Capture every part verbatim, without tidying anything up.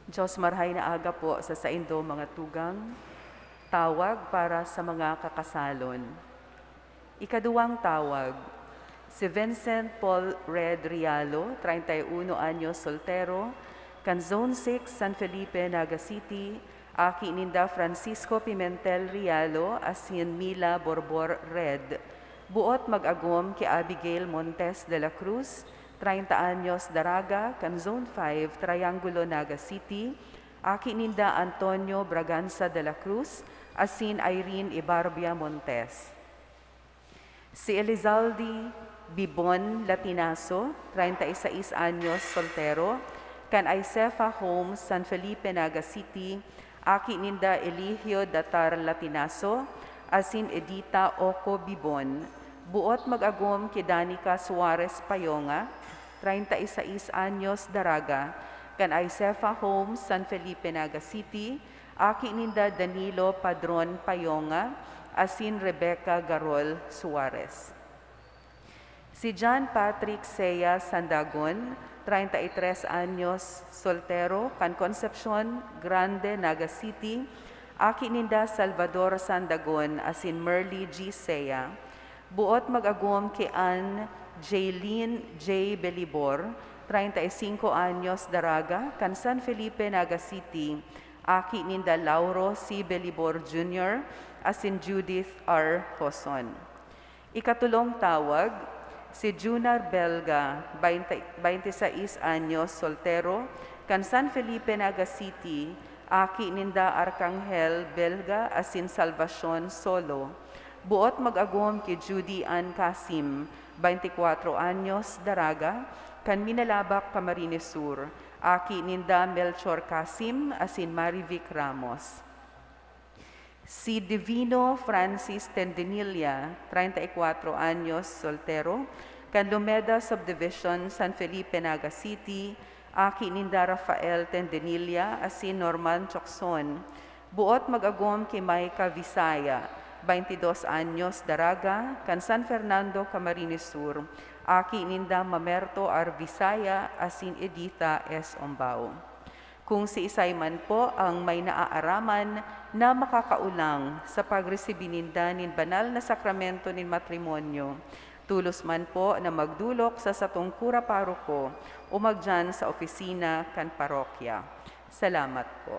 Diyos, marhay na aga po sa saindo, mga tugang. Tawag para sa mga kakasalon. Ikaduwang tawag, si Vincent Paul Red Rialo, treinta y uno anyos, soltero, kan Zone six, San Felipe, Naga City, aki ninda Francisco Pimentel Rialo asin Mila Borbor Red. Buot mag-agom ki Abigail Montes de la Cruz, treinta anyos, daraga, kan Zone five, Triangulo, Naga City, aki ninda Antonio Braganza de la Cruz asin Irene Ibarbia Montes. Si Elizaldi Bibon Latinaso, treinta y seis anyos, soltero, kan Icefa Homes, San Felipe, Naga City, aki ninda Eligio Datar Latinaso asin Edita Oco Bibon. Buot mag-agom ki Danica Suarez Payonga, treinta y seis anyos, daraga, kan Icefa Homes, San Felipe, Naga City, aki ninda Danilo Padron Payonga asin Rebecca Garol Suarez. Si John Patrick Sea Sandagon, treinta y tres anyos, soltero, kan Concepcion Grande, Naga City, aki ninda Salvador Sandagon asin Merly G Sea. Buot mag-agom ki Ann Jaylene J Belibor, treinta y cinco anyos, daraga, kan San Felipe, Naga City, aki ninda Lauro C Belibor Junior asin Judith R Coson. Ikatulong tawag, si Junar Belga, baynte, baynte sais anyos, soltero, kan San Felipe, Naga City, aki ninda Arcangel Belga asin Salvacion Solo. Buot mag-agom ki Judy Ann Casim, baynte kwatro anyos, daraga, kan Minalabac, Camarines Sur, aki ninda Melchor Casim asin Marivic Ramos. Si Divino Francis Tendenilla, treinta y cuatro anyos, soltero, kan Lumeda Subdivision, San Felipe, Naga City, aki ninda Rafael Tendenilla asin Norman Chocson. Buot mag-agom ki Micah Visaya, baynte dos anyos, daraga, kan San Fernando, Camarines Sur, aki ninda Mamerto R Visaya asin Editha S Ombao. Kun siisay man po ang may naaaraman na makakaolang sa pagresibi ninda nin banal na sakramento nin matrimonyo, tolos man po na magdolok sa satong kura paroko o magdiyan sa opisina kan parokya. Salamat po.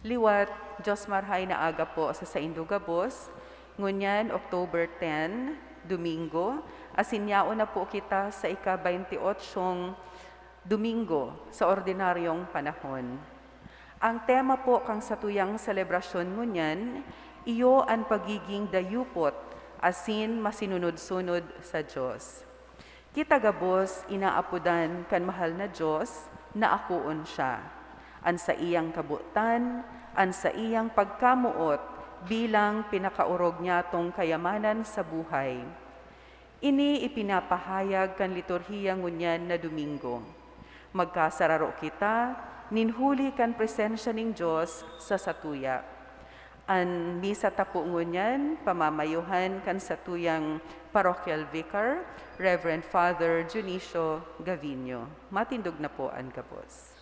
Liwat, Diyos marhay na aga po sa saindo gabos. Ngunyan, October ten, Domingo, asin yaon na po kita sa ika-baynti otsyong Domingo sa ordinaryong panahon. Ang tema po kan satuyang selebrasyon ngunyan, iyo an pagiging dayupot asin masinunod-sunod sa Diyos. Kita gabos inaapodan kan mahal na Diyos na akoon siya. An saiyang kabotan, an saiyang pagkamoot bilang pinakaorog niyatong kayamanan sa buhay. Ini ipinapahayag kan liturhiya ngunyan na Domingo. Magkasararo kita nin huli kan presensya nin Diyos sa satuya. An misa ta po ngunyan, pamamayuhan kan satuyang parochial vicar, Reverend Father Dionisio Gavino. Matindog na po an gabos.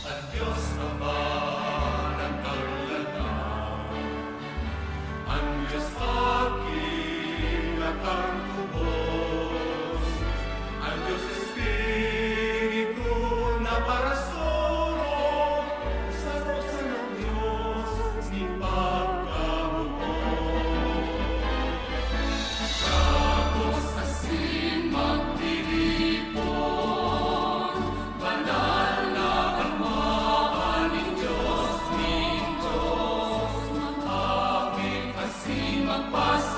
An Dios Ama nagkalagan, an Dios Aki na kan tubos, an Dios Espiritu na parasurog, saro sanang Dios nin pagkamoot. Gabos asin magtiripon, banal na Ama, nin Dios, nin Dios, makamit asin magpas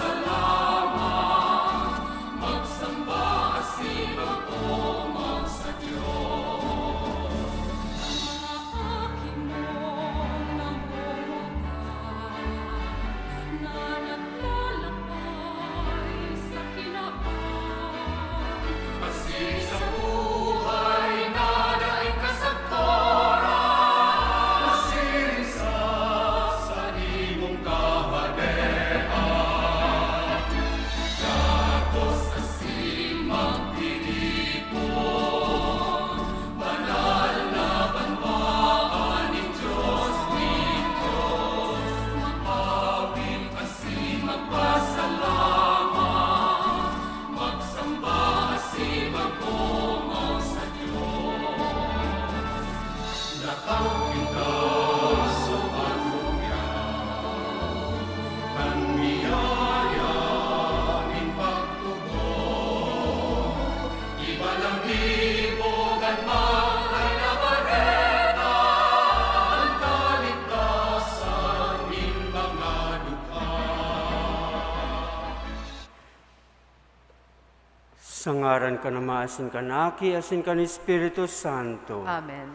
Sa ngaran kan Ama, asin kan Aki, asin kan Espiritu Santo. Amen.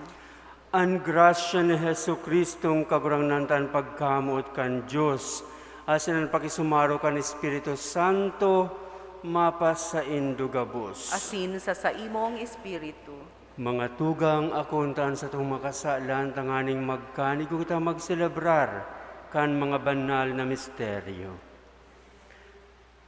An grasya ni Jesu-Cristong Kagurangnan ta, an pagkamoot kan Dios, asin an pakisumaro kan Espiritu Santo, mapasaindo gabos. Asin sa saimong espiritu. Mga tugang, akoon ta an satong mga kasalan tanganing magkanigo kita magselebrar kan mga banal na misteryo.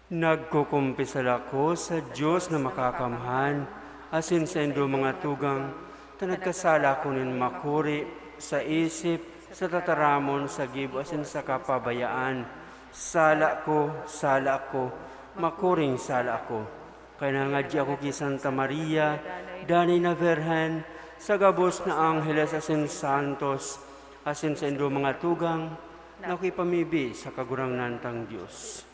Nagkukumpisal ako sa Dios na makakamhan, asin saindo mga tugang, ta nagkasala ako nin makuri, sa isip, sa tataramon, sa gibo, asin sa kapabayaan. Sala ko, sala ko, makuring sala ako. Kaya nangadyi ako ki Santa Maria, danay na Birhen, sa gabos na angheles asin santos, asin saindo mga tugang, na ako ipamibi sa Kagurangnan tang Dios.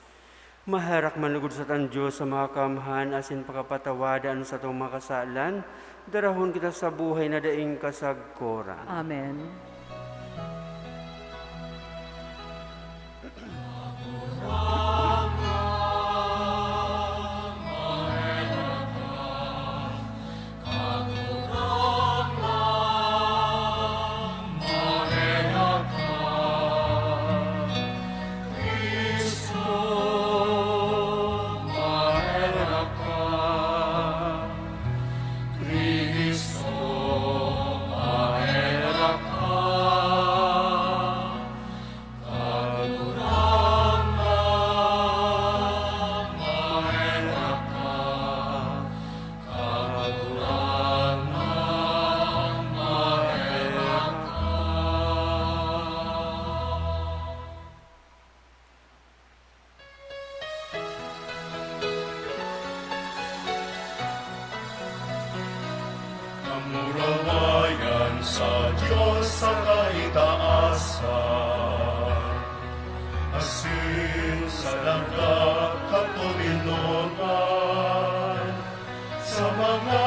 Maherak man lugod sa tan Dios sa makakamhan asin pakapatawada an satong mga kasalan, darahon kita sa buhay na daing kasagkoran. Amen. Kamurawayan sa Dios sa kaitaasan, asin sa daga katoninongan, sa mga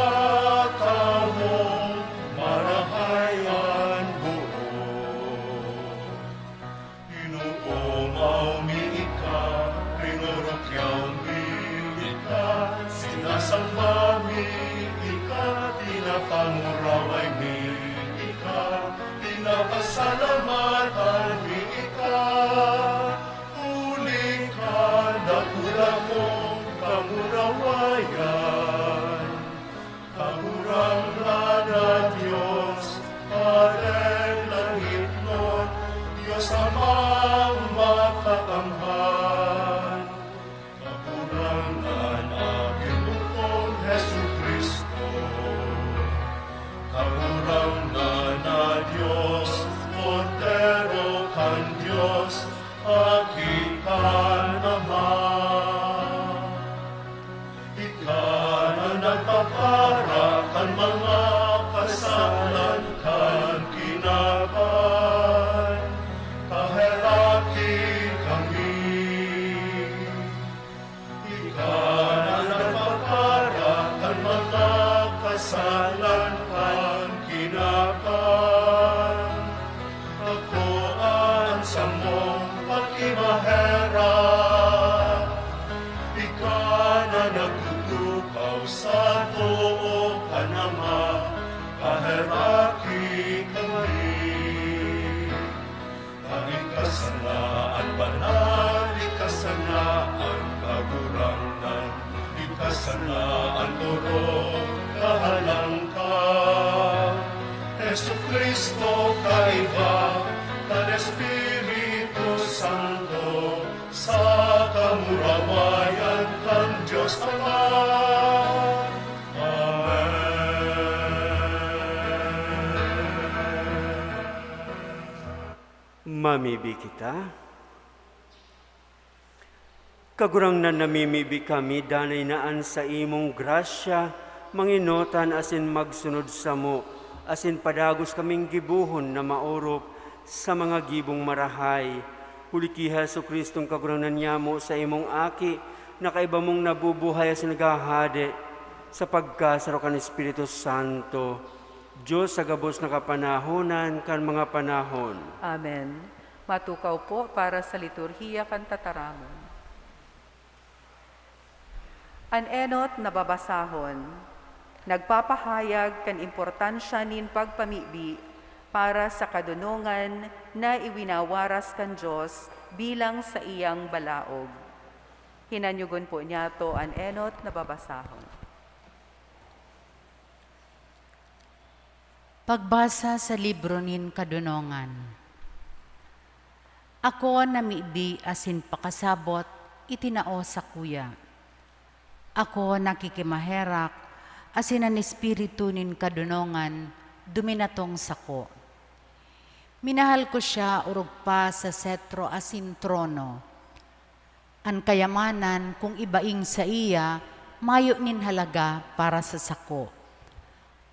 tawong marahay an boot. Inomaw mi ika, rinorokyaw mi ika, sinasamba mi ika, pinapanguraway mi ika, pinapasalamatan mi ika. Huli ka, dakula mong kamurawayan. Kagurangnan na Dios, Padre langitnon, Dios Amang makakamhan. Kagurangnan na Ginoo Jesu-Cristo. Kagurangnan na Dios, Kordero kan Dios, Aki kan Ama. Ika na nagpapara kan mga kasalan kan kinapay, paheraki kami. Ika na nagpapara kan mga kasalan kan kinapay, akoa an samong pakimaherak. Ika na nagtutukaw sa too kan Ama, paheraki kami. Ika sana an banal, ika sana an kagurangnan, ika sana an orog kahalangkaw. Jesu-Cristo, kaiba kan Espiritu Santo, sa kamurawayan kan Dios Ama. Amen. Mamibi kita. Kagurangnan, namimibi kami danay na an saimong grasya mangenotan asin magsunod samo, asin padagos kaming gibohon na maorop sa mga gibong marahay, huli ki Jesu-Cristong Kagurangnan nyamo, saimong Aki, na kaiba mong nabubuhay asin naghahade sa pagkasaro kan Espiritu Santo, Dios sa gabos na kapanahonan kan mga panahon. Amen. Matukaw po para sa liturhiya kan tataramon. An enot na babasahon, nagpapahayag kan importansya nin pagpamibi para sa kadonongan na iwinawaras kan Dios bilang saiyang balaog. Hinanyogon po niyato an enot na babasahon. Pagbasa sa libro nin kadonongan. Ako na mibi asin pakasabot, itinao sakuya. Ako nakikimaherak, asin an espiritu nin kadonongan duminatong sako. Minahal ko siya orog pa sa setro asin trono. An kayamanan, kung ibaing saiya, mayo nin halaga para sa sako.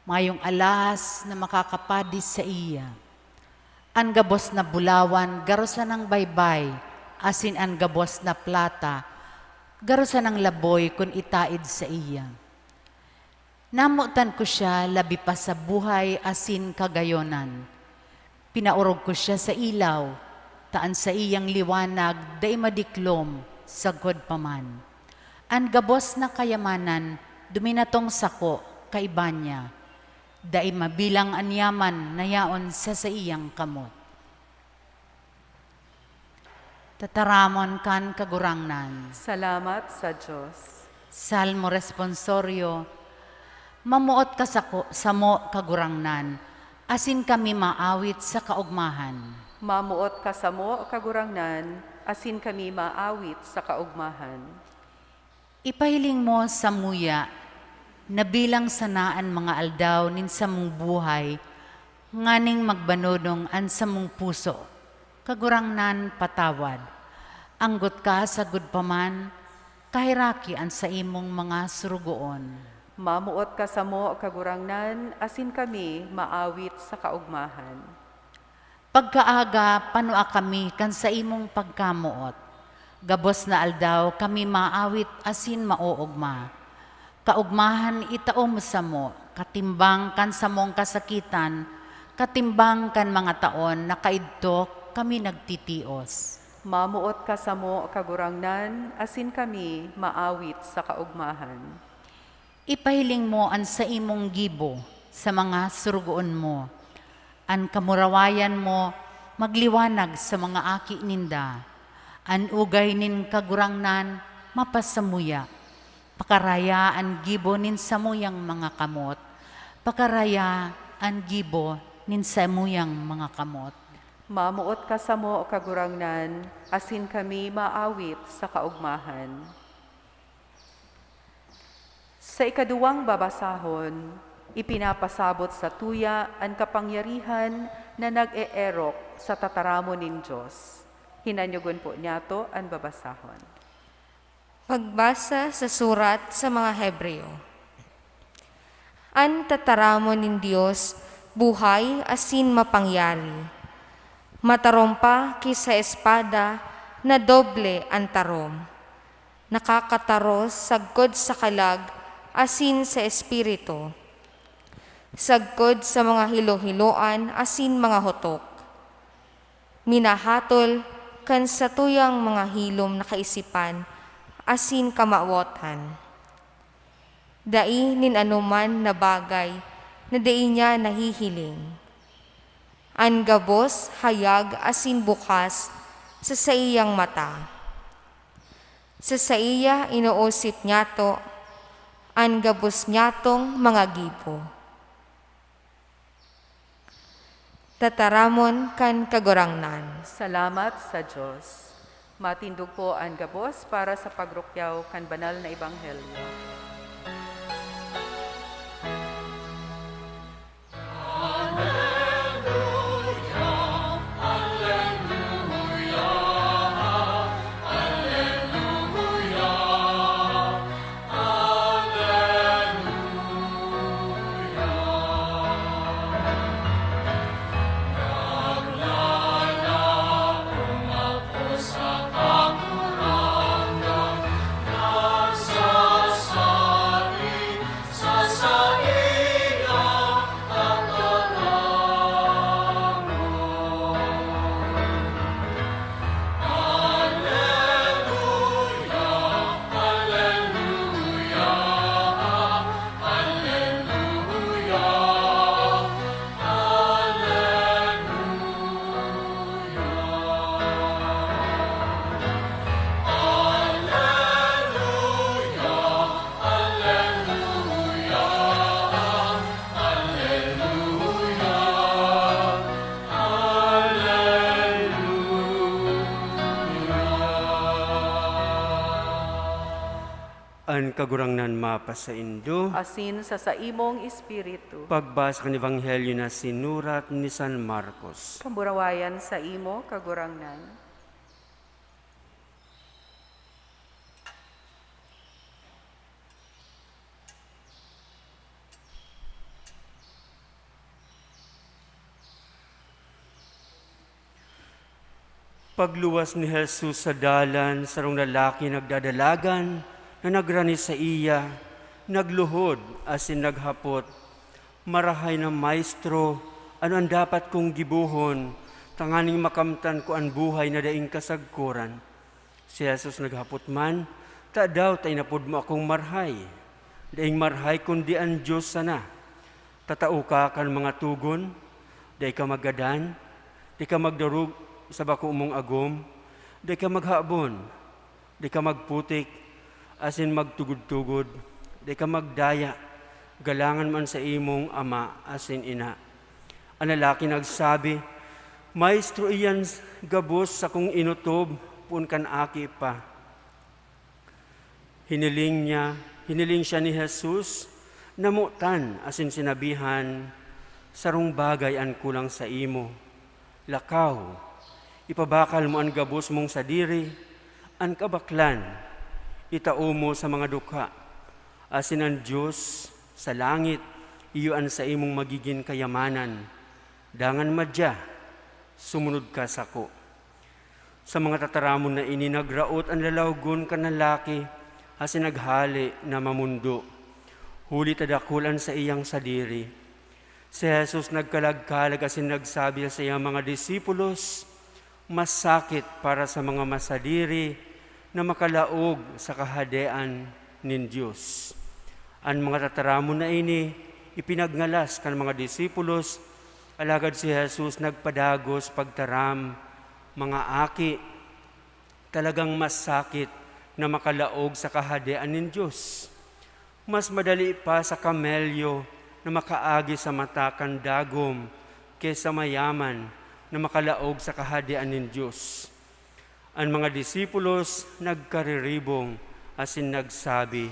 Mayong alahas na makakapadis saiya. An gabos na bulawan garo sanang baybay, asin an gabos na plata garo sanang laboy kun itaed saiya. Namotan ko siya labi pa sa buhay asin kagayonan. Pinaorog ko siya sa ilaw, ta an saiyang liwanag dai madiklom sagkod pa man. An gabos na kayamanan duminatong sako kaiba niya. Dai mabilang an yaman na yaon sa saiyang kamot. Tataramon kan Kagurangnan. Salamat sa Dios. Salmo Responsorio. Mamoot ka sako, samo, Kagurangnan, asin kami maawit sa kaogmahan. Mamoot ka samo, Kagurangnan, asin kami maawit sa kaogmahan. Ipahiling mo samuya na bilang sana an mga aldaw nin samong buhay, nganing magbanodong an samong puso. Kagurangnan, patawad. Anggot ka sagkod pa man, kaheraki an saimong mga surugoon. Mamoot ka samo, Kagurangnan, asin kami maawit sa kaogmahan. Pagkaaga, panua kami kan saimong pagkamoot. Gabos na aldaw kami maawit asin maoogma. Kaogmahan itao mo samo, katimbang kan samong kasakitan, katimbang kan mga taon na kaidto kami nagtitios. Mamoot ka samo, Kagurangnan, asin kami maawit sa kaogmahan. Ipahiling mo an saimong gibo sa mga surugoon mo. An kamurawayan mo magliwanag sa mga aki ninda. An ugay nin Kagurangnan mapasamuya. Pakaraya an gibo nin samuyang mga kamot. Pakaraya an gibo nin samuyang mga kamot. Mamoot ka samo, Kagurangnan, asin kami maawit sa kaogmahan. Sa ikaduwang babasahon, ipinapasabot satuya an kapangyarihan na nag-eerok sa tataramon nin Dios. Hinanyogon po niyato an babasahon. Pagbasa sa surat sa mga Hebreo. An tataramon nin Dios buhay asin mapangyari. Matarom pa ki sa espada na doble an tarom. Nakakataros sagkod sa kalag asin sa espiritu, sagkod sa mga hilo-hiloan asin mga hotok. Minahatol kan satuyang mga hilom na kaisipan asin kamawotan. Dai nin anoman na bagay na dai niya nahihiling. An gabos, hayag asin bukas sa saiyang mata. Sa saiya inoosip niyato an gabos niyatong mga gibo. Tataramon kan Kagurangnan. Salamat sa Dios. Matindog po an gabos para sa pagrukyaw kan banal na ebanghelyo. An Kagurangnan mapasaindo. Asin sa saimong espiritu. Pagbasa kan Ebanghelyo na sinurat ni San Marcos. Kamurawayan saimo, Kagurangnan. Pagluwas ni Jesus sa dalan, sarong lalaki nagdadalagan na nagrani saiya, nagluhod asin naghapot, "Marahay na Maestro, ano an dapat kong gibohon tanganing makamtan ko an buhay na daing kasagkoran?" Si Jesus naghapot man, "Tadaw ta inapod mo akong marahay? Daing marahay kundi an Dios sana. Tatao ka kan mga togon, dai ka maggadan, dai ka magdarog sa bako mong agom, dai ka maghabon, dai ka magputik, asin magtugod-tugod, dai ka magdaya, galangan mo an saimong ama asin ina." An lalaki nagsabi, "Maestro, iyan gabos sakong inotob poon kan aki pa." Hiniling niya, hiniling siya ni Jesus, namotan asin sinabihan, "Sarong bagay an kulang saimo. Lakaw, ipabakal mo an gabos mong sadiri, an kabaklan, itao mo sa mga dukha, asin an Dios sa langit, iyo an saimong magigin kayamanan. Dangan madya, sumunod ka sako." Sa mga tataramon na ini, nagraot an lalawgon kan lalaki asin naghale na mamondo, huli ta dakul an saiyang sadiri. Si Jesus nagkalag-kalag asin nagsabi sa saiyang mga disipulos, "Masakit para sa mga masadiri na makalaog sa Kahadean nin Dios." An mga tataramon na ini ipinagngalas kan mga disipulos, alagad si Jesus nagpadagos pagtaram, "Mga aki, talagang masakit na makalaog sa Kahadean nin Dios. Mas madali pa sa kamelyo na makaagi sa mata kan dagom ki sa mayaman na makalaog sa Kahadean nin Dios." An mga disipulos nagkariribong asin nagsabi,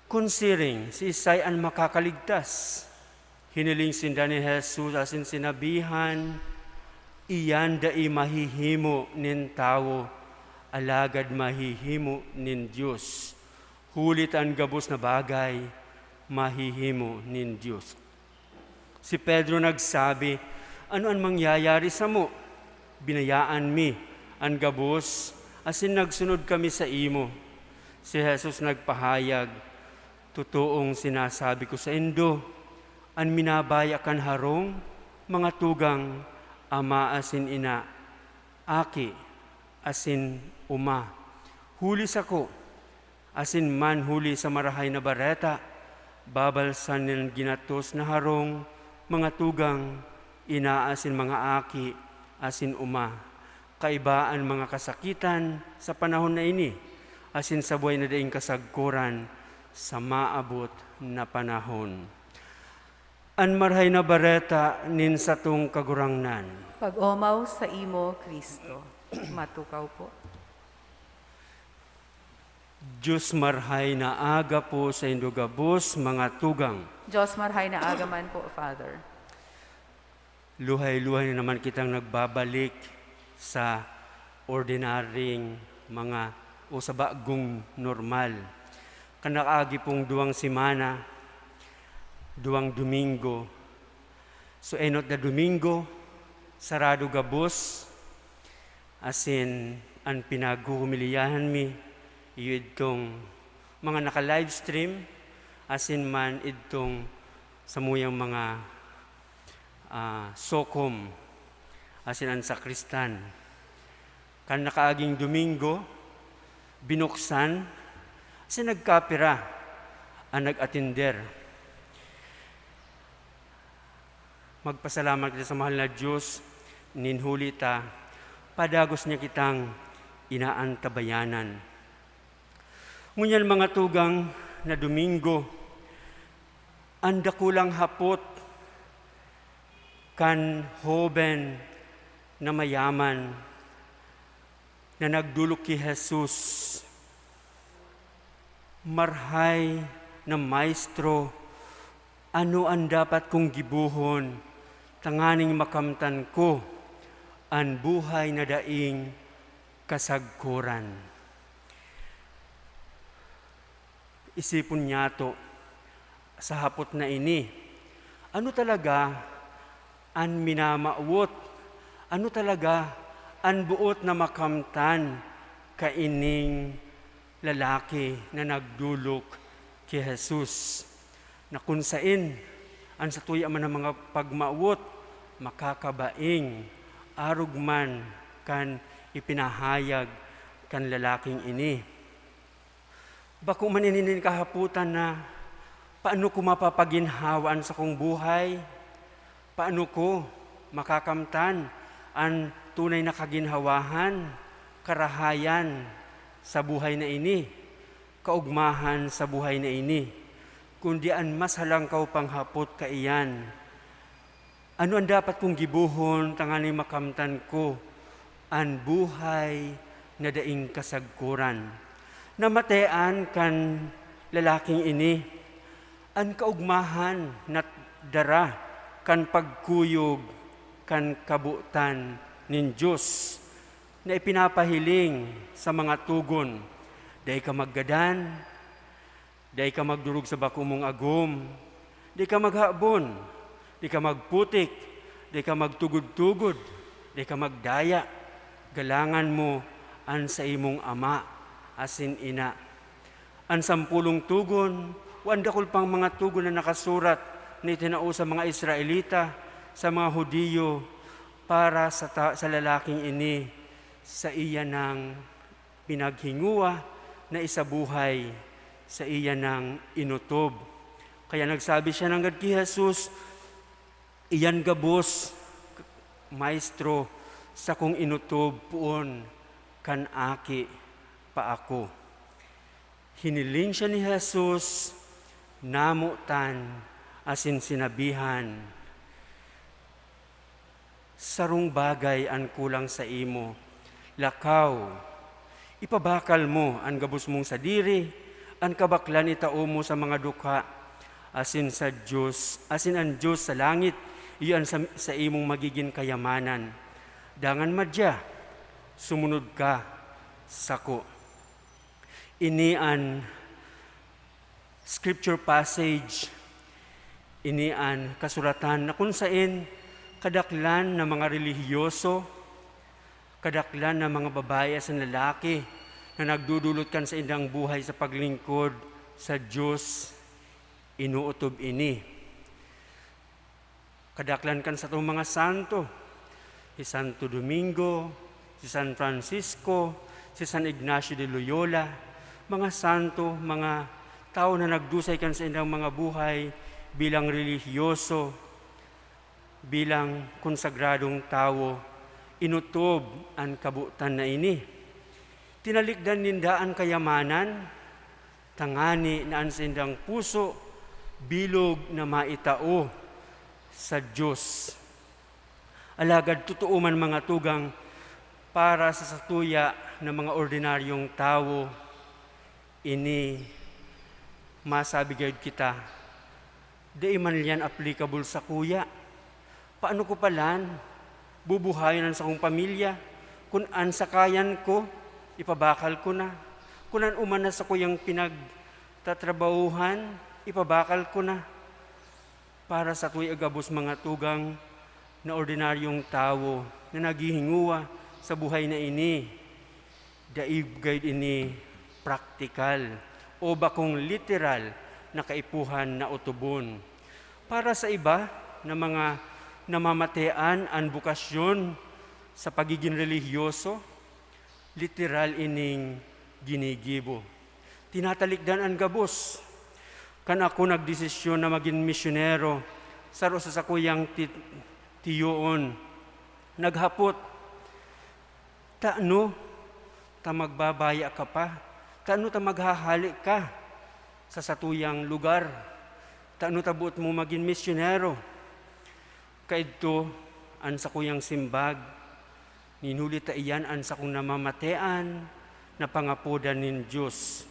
"Kun siring, siisay an makakaligtas?" Hiniling sinda ni Jesus asin sinabihan, "Iyan dai mahihimo nin tawo, alagad mahihimo nin Dios, huli ta an gabos na bagay mahihimo nin Dios." Si Pedro nagsabi, "Ano an mangyayari samo? Binayaan mi an gabos asin nagsunod kami saimo." Si Jesus nagpahayag, "Totoong sinasabi ko saindo, an minabaya kan harong, mga tugang, ama asin ina, aki, asin oma, huli sako, asin man huli sa Marahay na Bareta, babalsan nin ginatos na harong, mga tugang, ina asin mga aki, asin oma. Kaiba an mga kasakitan sa panahon na ini, asin sa buhay na daing kasagkoran sa maabot na panahon." An Marahay na Bareta nin satong Kagurangnan. Pag-omaw saimo, Cristo. Matukaw po. Diyos, marhay na aga po saindo gabos, mga tugang. Diyos, marhay na aga man po, Father. Luhay-luhay na naman kitang nagbabalik sa ordinaryong mga o sa bagong normal. Kan nakaagi pong duwang semana, duwang Domingo. So, enot na Domingo, sarado gabos, asin an pinaghuhumiliyahan mi, iyo idtong mga naka-livestream, asin man idtong samuyang mga, ah, sokom, asin an sakristan. Kan nakaaging Domingo, binuksan, asin nagkapira an nag-atender. Magpasalamat kita sa mahal na Diyos, nin huli ta, padagos niya kitang inaantabayanan. Ngunyan, mga tugang, na Domingo, an dakulang hapot kan hoben na mayaman na nagdolok ki Jesus, Marhay na Maestro, ano an dapat kong gibohon tanganing makamtan ko an buhay na daing kasagkoran? Isipon niyato sa hapot na ini, ano talaga an minamawot? Ano talaga an boot na makamtan kaining lalaki na nagdolok ki Jesus, na kun saen an satuya man na mga pagmawot makakabaing, arog man kan ipinahayag kan lalaking ini. Bako man ini nin kahapotan na, "Paano ko mapapaginhawa an sakong buhay? Paano ko makakamtan an tunay na kaginhawahan, karahayan sa buhay na ini, kaugmahan sa buhay na ini?" Kundi an mas halangkaw pang hapot kaiyan, "Ano an dapat kong gibohon tanganing makamtan ko an buhay na daing kasagkoran?" Namatean kan lalaking ini an kaugmahan na dara kan pagkuyog kan kabotan nin Dios na ipinapahiling sa mga togon, "Dai ka maggadan, dai ka magdorog sa bako mong agom, dai ka maghabon, dai ka magputik, dai ka magtugod-tugod, dai ka magdaya. Galangan mo an saimong ama asin ina." An sampolong togon o an dakul pang mga togon na nakasurat na itinao sa mga Israelita, sa mga Judio, para sa ta-, sa lalaking ini, saiya nang pinaghingowa na isabuhay, saiya nang inotob. Kaya nagsabi siya nanggad ki Jesus, "Iyan gabos, Maestro, sakong inotob poon kan aki pa ako." Hiniling siya ni Jesus, namotan, asin sinabihan, "Sarong bagay an kulang saimo. Lakaw, ipabakal mo an gabos mong sadiri, an kabaklan itao mo sa mga dukha, asin sa Dios, asin an Dios sa langit, iyo an sa, saimong magigin kayamanan. Dangan madya, sumunod ka sako." Ini an scripture passage, ini an kasuratan na kun saen kadaklan na mga relihiyoso, kadaklan na mga babae asin lalaki na nagdudulot kan saindang buhay sa paglingkod sa Dios, inootob ini. Kadaklan kan satong mga santo, si Santo Domingo, si San Francisco, si San Ignacio de Loyola, mga santo, mga tawo na nagdusay kan saindang mga buhay bilang relihiyoso, bilang konsagradong tawo, inotob an kabotan na ini. Tinalikdan ninda an kayamanan, tangani na an saindang puso bilog na maitao sa Dios. Alagad totoo man, mga tugang, para sa satuya na mga ordinaryong tawo, ini masabi gayud kita, dai man liyan applicable sakuya. Paano ko palan bubuhayon an sakong pamilya? Kun an sakayan ko, ipabakal ko na. Kun an uman na sakuyang pinagtatrabahuhan, ipabakal ko na. Para satuya gabos, mga tugang, na ordinaryong tawo na naghihingowa sa buhay na ini, dai gayud ini praktikal o bakong literal na kaipuhan na otobon. Para sa iba na mga namamatean an bokasyon sa pagigin relihiyoso, literal ining ginigibo. Tinatalikdan an gabos. Kan ako nagdesisyon na magin misyonero, saro sa sakuyang ti-, tiyoon naghapot, "Tano ta magbabaya ka pa? Tano ta maghahale ka sa satuyang lugar? Tano ta boot mo magin misyonero?" Kaidto an sakuyang simbag, "Nin huli ta iyan an sakong namamatean na pangapodan nin Dios."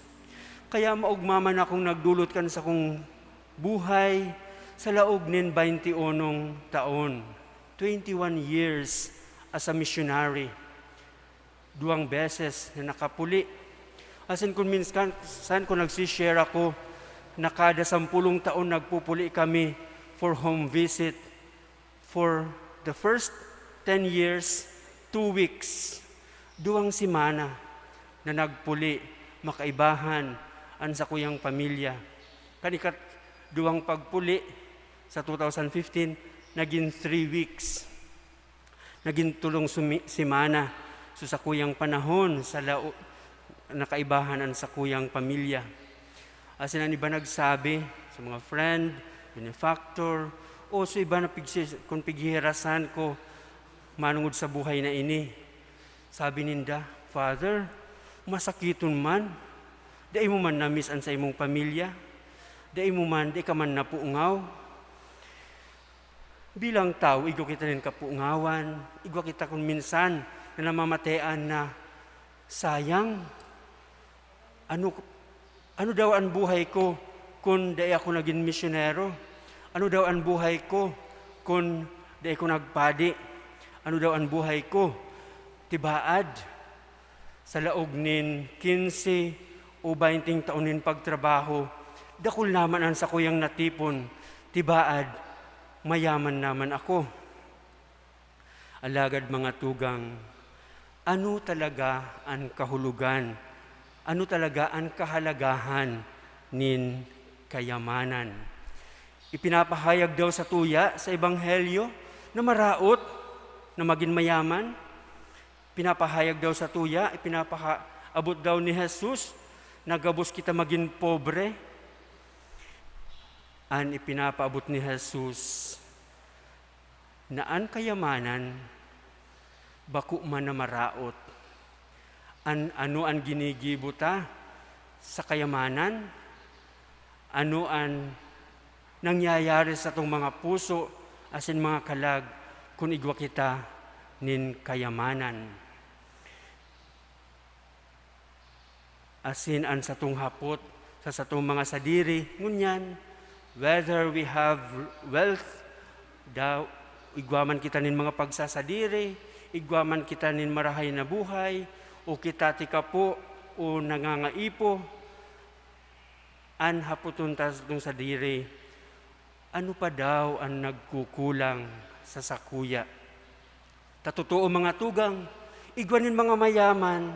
Kaya maogma man akong nagdolot kan sakong buhay sa laog nin baynte unong taon, twenty-one years as a missionary. Duwang beses na nakapuli. Asin kun minsan, san ko nagsi-share ako na kada sampulong taon nagpupuli kami for home visit. For the first ten years, two weeks, duwang semana na nagpuli, makaibahan an sakuyang pamilya. Kan ikat-, duwang pagpuli sa two thousand fifteen, nagin three weeks. Nagin tulong sumi-, semana sa sakuyang panahon sa lao-, nakaibahan an sakuyang pamilya. Asin an iba nagsabi sa mga friend, benefactor, o sa iba na pigsi-, kun pighihirasan ko manungod sa buhay na ini. Sabi ninda, "Father, masakiton man. Dai mo man na-miss an saimong pamilya. Dai mo man, dai ka man napungaw." Bilang tawo, igwa kita nin kapungawan, igwa kita kun minsan na namamatean na, "Sayang, ano, ano daw an buhay ko kun dai ako nagin misyonero? Ano daw an buhay ko kun dai ko nagpadi? Ano daw an buhay ko?" Tibaad, sa laog nin quince o baynte taon nin pagtrabaho, dakul naman an sakuyang natipon, tibaad, mayaman naman ako. Alagad, mga tugang, ano talaga an kahulogan? Ano talaga an kahalagahan nin kayamanan? Ipinapahayag daw satuya sa Ebanghelyo na maraot na magin mayaman? Pinapahayag daw satuya, ipinapaha-, abot daw ni Jesus na gabos kita magin pobre? An ipinapaabot ni Jesus na an kayamanan bako man na maraot. An, ano an ginigibo ta sa kayamanan? Ano an nangyayari sa satong mga puso asin mga kalag kun igwa kita nin kayamanan? Asin an satong hapot sa satong mga sadiri ngunyan, whether we have wealth, daw, igwa man kita nin mga pagsasadiri, igwa man kita nin marahay na buhay, o kita tikapo, o nangangaipo, an hapoton ta sa satong sadiri, ano pa daw an nagkukulang sa sakuya? Ta totoo, mga tugang, igwa nin mga mayaman,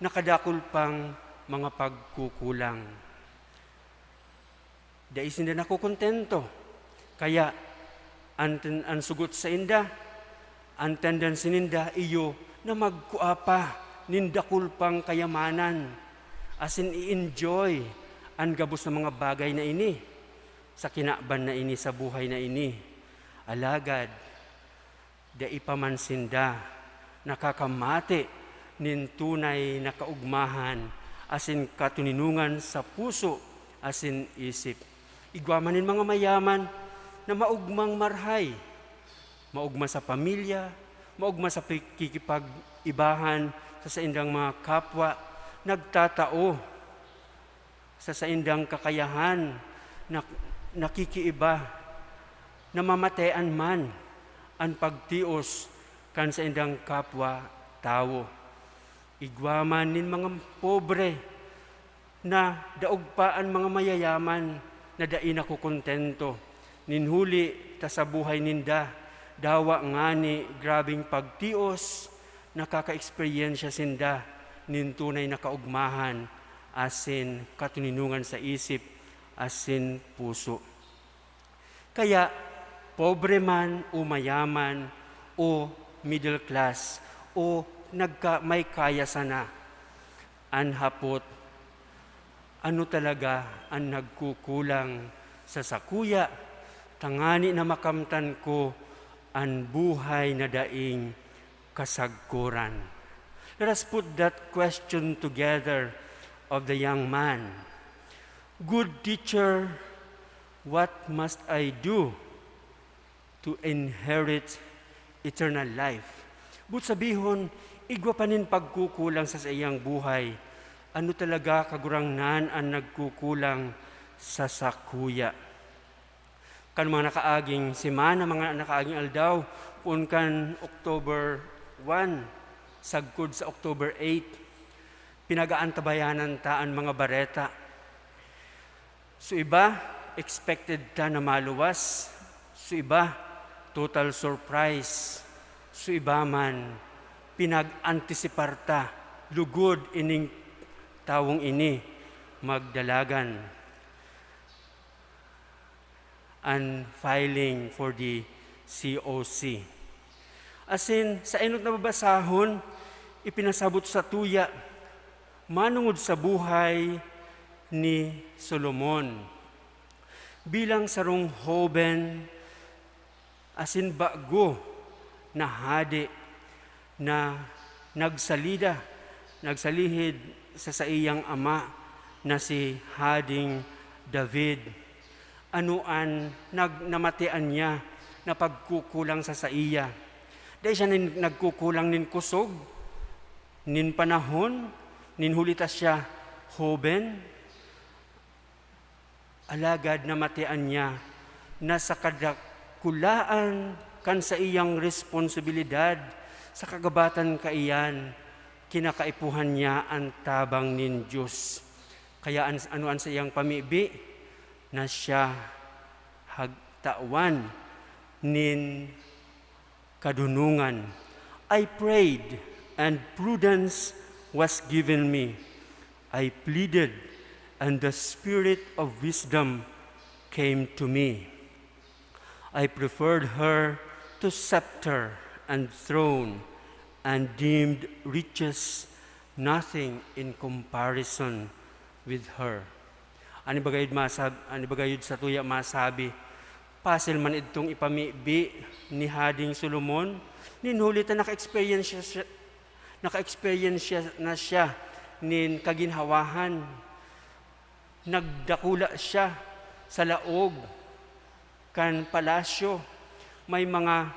nakadakul pang mga pagkukulang. Dai sinda nakokontento. Kaya, an ten-, an sugot sainda, an tendency ninda iyo na magkua pa nin dakul pang kayamanan, asin i-enjoy an gabos na mga bagay na ini sa kinaban na ini, sa buhay na ini. Alagad, dai pa man sinda nakakamate nin tunay na kaogmahan asin katoninongan sa puso asin isip. Igwa man nin mga mayaman na maogmang marahay, maogma sa pamilya, maogma sa pakikipag-ibahan sa saindang mga kapwa, nagtatao sa saindang kakayahan, nak-, nakikiiba, namamatean man an pagtios kan saindang kapwa tawo. Igwa man nin mga pobre na daog pa an mga mayayaman na dai nakokontento, nin huli ta sa buhay ninda, dawa ngani grabeng pagtios, nakaka-eksperyensya sinda nin tunay na kaogmahan asin katoninongan sa isip asin puso. Kaya, pobre man o mayaman o middle class o nagka-, may kaya sana, an hapot, ano talaga an nagkukulang sa sakuya, tangani na makamtan ko an buhay na daing kasagkoran? Let us put that question together of the young man. "Good teacher, what must I do to inherit eternal life?" Boot sabihon, igwa pa nin pagkukulang sa saiyang buhay. Ano talaga, Kagurangnan, an nagkukulang sa sakuya? Kan mga nakaaging semana, mga nakaaging aldaw, poon kan October one, sagkod sa October eight, pinag-aantabayanan ta an mga bareta. So iba, expected ta na maluwas. So iba, total surprise. So iba man, pinag-antisipar ta, lugod ining tawong ini magdalagan an filing for the C O C. Asin, sa enot na babasahon, ipinasabot sa tuya, manungod sa buhay ni Solomon. Bilang sarong hoben asin bago na hade na nagsalida, nagsalihid sa saiyang ama na si Hading David. Ano an nag-, namatian niya na pagkukulang sa saiya? Dai siya nin-, nagkukulang nin kusog, nin panahon, nin huli ta siya hoben? Alagad namatian niya na sa kadakulaan kan saiyang responsibilidad sa kagabatan kaiyan, kinakaipuhan niya an tabang nin Dios. Kaya an, ano an saiyang pamibi? Na siya hagtawan nin kadunongan. I prayed, and prudence was given me. I pleaded, and the spirit of wisdom came to me. I preferred her to scepter and throne, and deemed riches nothing in comparison with her. An iba gayud masab-, an iba gayud sa tuya masabi, pasil man idtong ipamibi ni Hading Solomon, nin huli ta naka-experience siya, naka-experience siya na siya nin kaginhawahan. Nagdakula siya sa laog kan palasyo, may mga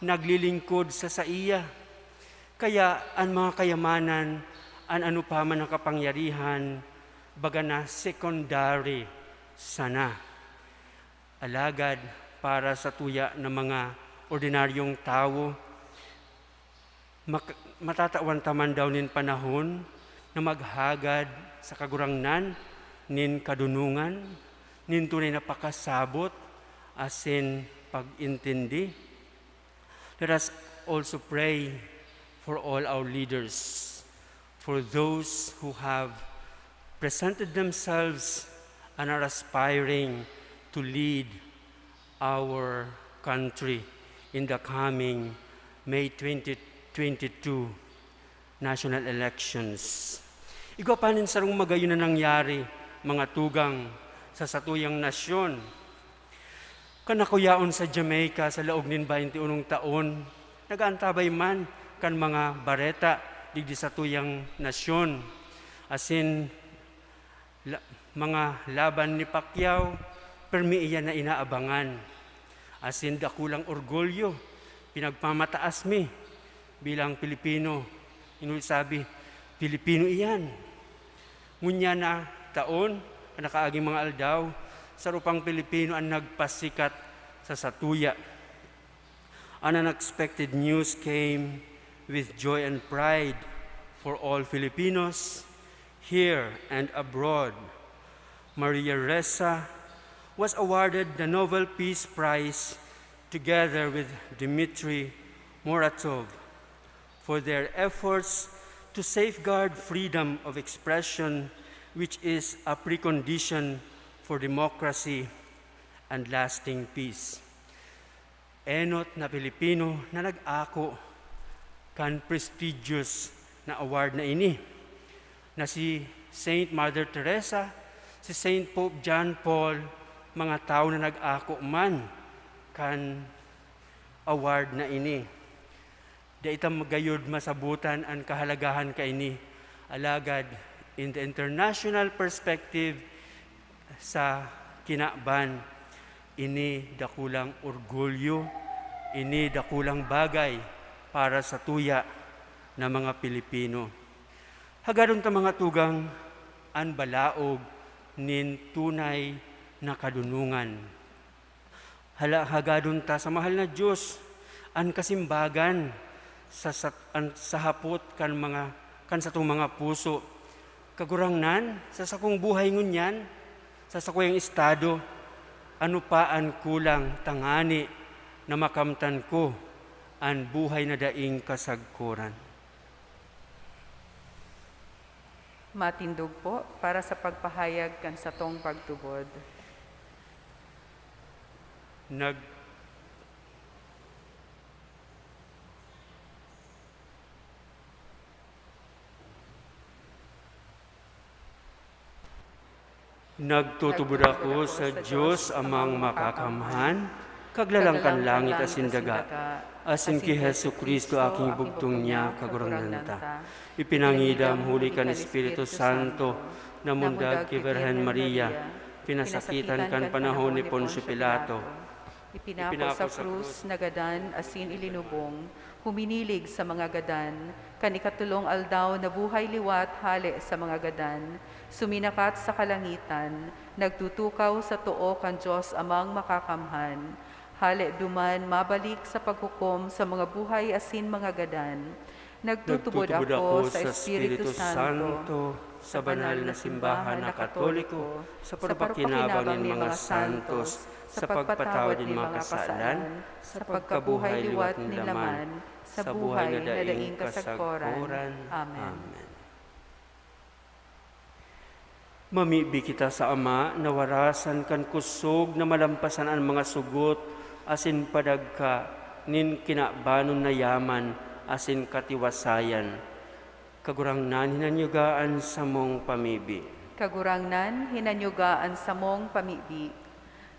naglilingkod sa saiya. Kaya an mga kayamanan, an anopaman na kapangyarihan, baga na secondary sana. Alagad para sa tuya na mga ordinaryong tawo, mak-, matatawan ta man daw nin panahon na maghagad sa Kagurangnan nin kadunongan, nin tunay na pakasabot asin pag-intindi. Let us also pray for all our leaders, for those who have presented themselves and are aspiring to lead our country in the coming May twenty twenty-two national elections. Igwa pa nin sarong magayon na nangyari, mga tugang, sa satuyang nasyon. Kan nakuyaon sa Jamaica sa laog nin baynte unong taon, nag-aantabay man kan mga bareta digdi satuyang nasyon, asin la-, mga laban ni Pacquiao, permi iyan na inaabangan. Asin dakulang orgulyo, pinagpamataas mi bilang Pilipino. Inuli sabi, "Pilipino iyan." Ngunyan na taon, kan nakaaging mga aldaw, saro pang Pilipino an nagpasikat sa satuya. An unexpected news came with joy and pride for all Filipinos, here and abroad. Maria Ressa was awarded the Nobel Peace Prize together with Dmitry Muratov for their efforts to safeguard freedom of expression, which is a precondition for democracy and lasting peace. Enot na Pilipino na nag-ako kan prestigious na award na ini, na si Saint Mother Teresa, si Saint Pope John Paul, mga tawo na nag-ako man kan award na ini. Dai ta gayud masabotan an kahalagahan kaini. Alagad, in the international perspective, sa kinaban, ini dakulang orgulyo, ini dakulang bagay para sa tuya na mga Pilipino. Hagadon ta, mga tugang, an balaog nin tunay na kadunongan. Hala, hagadon ta sa mahal na Dios an kasimbagan sa, sa, an, sa hapot kan mga, kan satong mga puso. Kagurangnan, sa sakong buhay ngunyan, sa sakuyang estado, ano pa an kulang tangani na makamtan ko an buhay na daing kasagkoran? Matindog po para sa pagpahayag kan satong pagtubod. Nag-, Nagtutubod ako sa Dios Amang Makakamhan, Kaglalang kan langit asin daga, asin ki Jesu-Cristo, aking bugtong niya, Kagurangnan ta. Ipinangidam huli kan Espiritu Santo na mundag ki Birhen Maria, pinasakitan kan panahon ni Poncio Pilato, ipinako sa krus, nagadan asin ilinubong, huminilig sa mga gadan, kan ikatolong aldaw nabuhay liwat hale sa mga gadan, suminakat sa kalangitan, nagtutukaw sa too kan Dios Amang Makakamhan. Hale duman mabalik sa paghukom sa mga buhay asin mga gadan. Nagtutubod ako sa Espiritu Santo, sa banal na simbahan na Katoliko, sa pagpakinabang nin mga santos, sa pagpatawad nin mga kasalan, sa pagkabuhay liwat nin laman, sa buhay na daing kasagkoran. Amen. Mamibi kita sa Ama na warasan kan kusog na malampasan an mga sugot asin padagka nin kinabanon na yaman asin katiwasayan. Kagurangnan, hinanyuga an samong pamibi. Kagurangnan, hinanyuga an samong pamibi.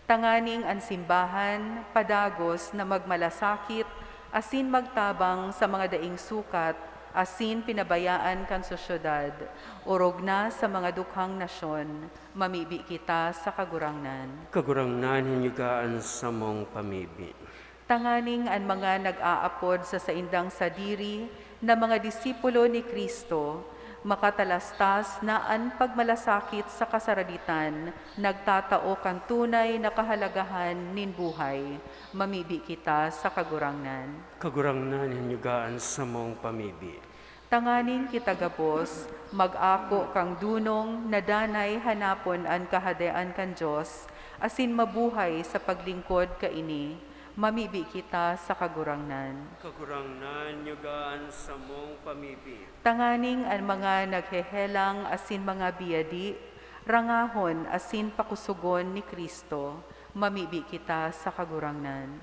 Tanganing an simbahan padagos na magmalasakit asin magtabang sa mga daing sukat asin pinabayaan kan sosyedad, orog na sa mga dukhang nasyon, mamibi kita sa Kagurangnan. Kagurangnan, hinyuga an samong pamibi. Tanganing an mga nag-aapod sa saindang sadiri na mga disipulo ni Cristo, makatalastas na an pagmalasakit sa kasaraditan nagtatao kan tunay na kahalagahan nin buhay. Mamibi kita sa Kagurangnan. Kagurangnan, hinyuga an samong pamibi. Tanganing kita gabos mag-ako kan dunong na danay hanapon an Kahadean kan Dios asin mabuhay sa paglingkod kaini. Mamibi kita sa Kagurangnan. Kagurangnan, hinyuga an samong pamibi. Tanganing an mga naghehelang asin mga biyadi, rangahon asin pakusogon ni Cristo, mamibi kita sa Kagurangnan.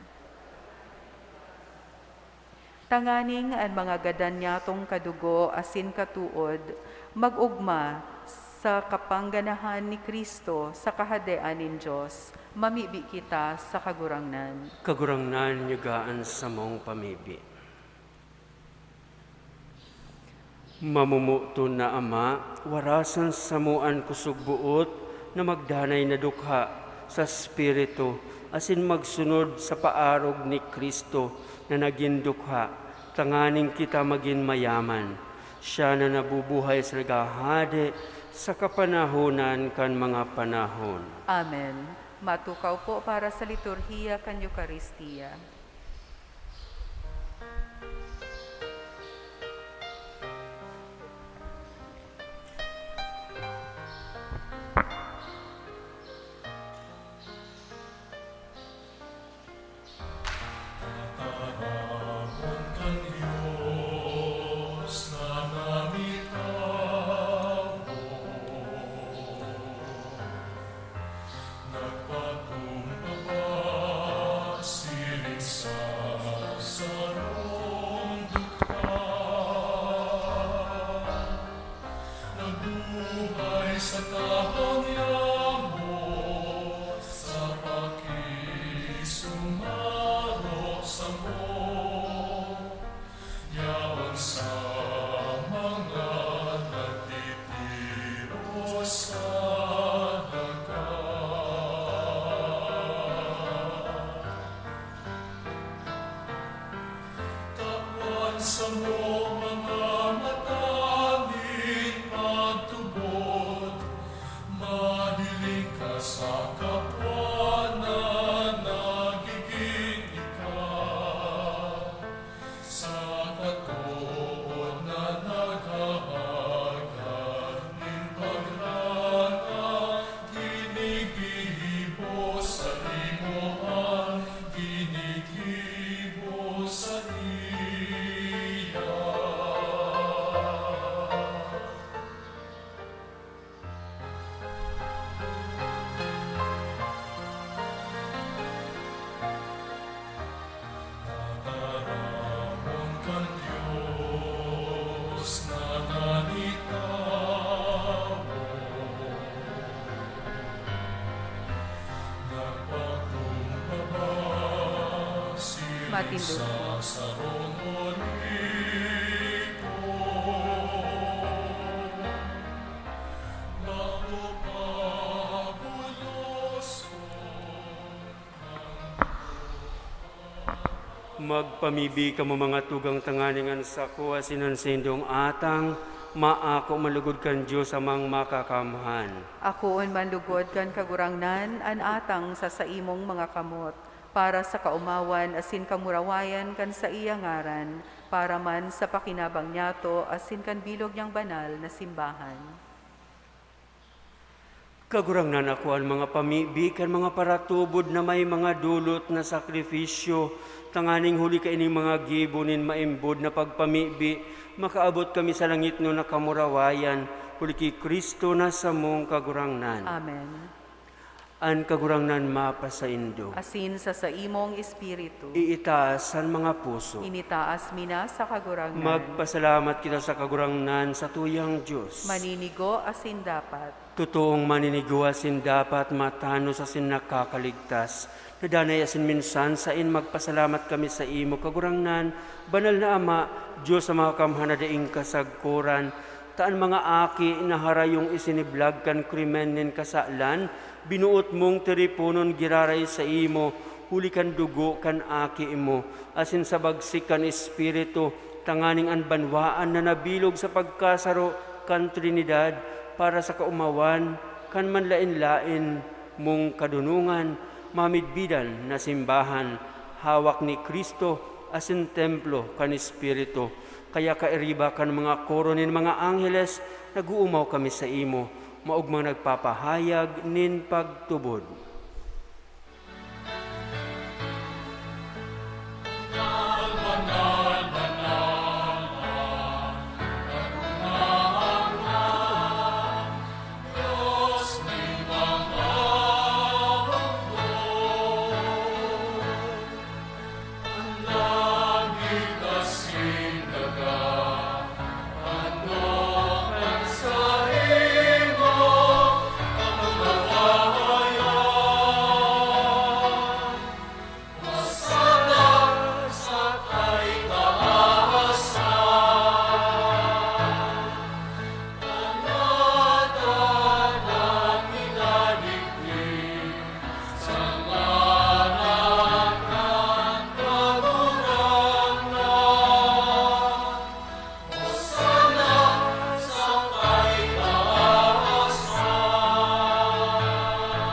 Tanganing an mga gadan niyatong kadugo asin katood mag-ogma sa kapangganahan ni Cristo sa Kahadean nin Dios, mamibi kita sa Kagurangnan. Kagurangnan, hinyuga an samong pamibi. Mamomoton na Ama, warasan samo an kusog boot na magdanay na dukha sa Espiritu asin magsunod sa paarog ni Cristo na nagin dukha, tanganing kita magin mayaman. Siya na nabubuhay sa naghahade sa kapanahonan kan mga panahon. Amen. Matukaw po para sa liturhiya kan Eukaristia. Tataramon kan Dios na namitawo, nagpakumbaba siring sa sarong dukha. Nabuhay sa tahong yaon sa pakisumaro samo, yaon sa mga nagtitiro sa daga. Tawan samo mga mata nin pagtubod, Matindog. Magpamibi kamo, mga tugang, tanganing an sako asin an saindong atang maako man lugod kan Dios Amang Makakamhan. Akoon man lugod kan Kagurangnan an atang sa saimong mga kamot, para sa kaomawan asin kamurawayan kan saiya ngaran, para man sa pakinabang niyato asin kan bilog niyang banal na simbahan. Kagurangnan, ako an mga pamibi kan mga paratubod na may mga dolot na sakrifisyo, tanganing huli kaining mga gibo nin maimbod na pagpamibi, makaabot kami sa langitnon na kamurawayan, huli ki Cristo na samong Kagurangnan. Amen. An Kagurangnan mapasaindo. Asin sa saimong espiritu. Iitaas an mga puso. Initaas mi na sa Kagurangnan. Magpasalamat kita sa Kagurangnan, sa tuyang Dios. Maninigo asin dapat. Totoong maninigo asin dapat, matanos asin nakakaligtas. Nadanay asin minsan sain magpasalamat kami saimo, Kagurangnan, Banal na Ama, Dios na makakamhan na daing kasagkoran, ta an mga aki na harayong isiniblag kan krimen nin kasalan, binoot mong tiriponon giraray saimo, huli kan dugo kan Aki mo, asin sa bagsik kan Espiritu, tanganing an banwaan na nabilog sa pagkasaro kan Trinidad, para sa kaomawan kan manlaen-laen mong kadonongan, mamidbidan na simbahan, hawak ni Cristo asin templo kan Espiritu. Kaya kairiba kan mga koro nin mga angheles, nag-oomaw kami saimo, maogmang nagpapahayag nin pagtubod.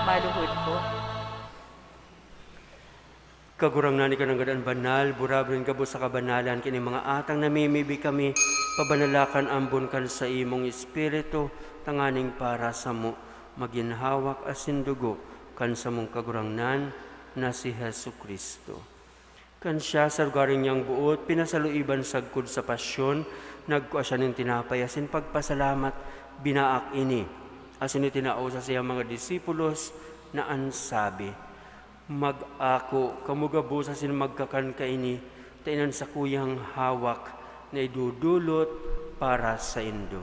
Maluhod po. Kagurangnan, ika nanggad an banal, buraburin gabos sa kabanalan, kini mga atang namimibi kami, pabanalakan ambon kan saimong Espiritu, tanganing para samo, magin hawak asin dugo kan samong Kagurangnan na si Jesu-Cristo. Kan siya sa lugaring niyang boot pinasaluiban sagkod sa pasyon, nagkua siya nin tinapay asin pagpasalamat, binaak ini, asin itinao sa saiyang mga disipulos na an sabi, "Mag-ako kamo gabos asin magkakan kaini, ta inan sakuyang hawak na idodolot para saindo."